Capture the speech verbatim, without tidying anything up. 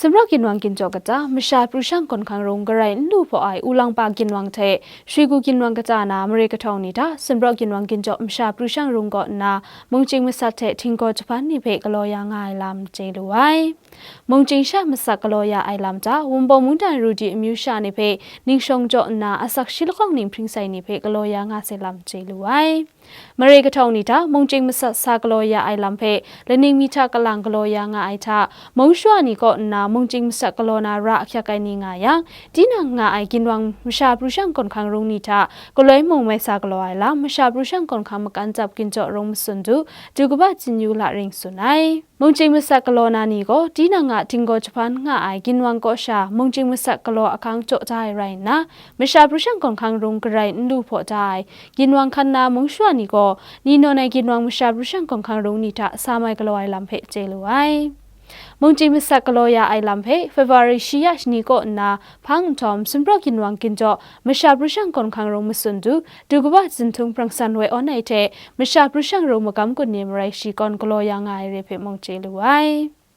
Sumrawk ginwang ginjaw kata masha pru shang gawn hkang rung garai n lu hpaw ai Ulangpa ginwang hte Shrigu ginwang kata na mare kahtawng ni hta Sumrawk ginwang ginjaw masha pru shang rung kaw nna mungchying masat hte htinggaw jahpan ni hpe galaw ya nga ai lam chye lu ai. Mungchying sha masak galaw ya ai lam hta Wunpawng mungdan Rudi amyu sha ni hpe ningshawng jaw nna asak shi lakawng ning hpring sai ni hpe galaw ya nga sai lam chye lu ai. Mare kahtawng ni hta mungchying masat sa galaw ya ai lam hpe laning mi hta kalang galaw ya nga ai hta, mung shawa ni kaw nna mungchying masat galaw na ra ahkyak ai ni nga yang, tinang nga ai ginwang masha pru shang gawn hkang rung ni hta galoi mung mai sa galaw ai lam, masha pru shang gawn hkang makan tsap ginjaw rung masun du, du kaba tsin yu la ring tsun ai. Mungchying masat galaw na ni gaw tinang a htinggaw jahpan nga ai ginwang kaw sha mungchying masat galaw ahkang jaw da ai rai nna, masha pru shang gawn hkang rung garai n lu hpaw da ai ginwang hkan na mung shawa ni gaw, ni nawn ai ginwang masha pru shang gawn hkang rung ni hta sa mai galaw ai lam hpe chye lu ai. Mungchying masat galaw ya ai lam hpe February shi ya shani kaw nna hpang nhtawm Sumrawk ginwang ginjaw masha pru shang gawn hkang rung masun du, du kaba zinhtung prang san woi awn ai hte masha pru shang rung magam gun ni marai shi kawn galaw ya nga ai re hpe mung chye lu ai.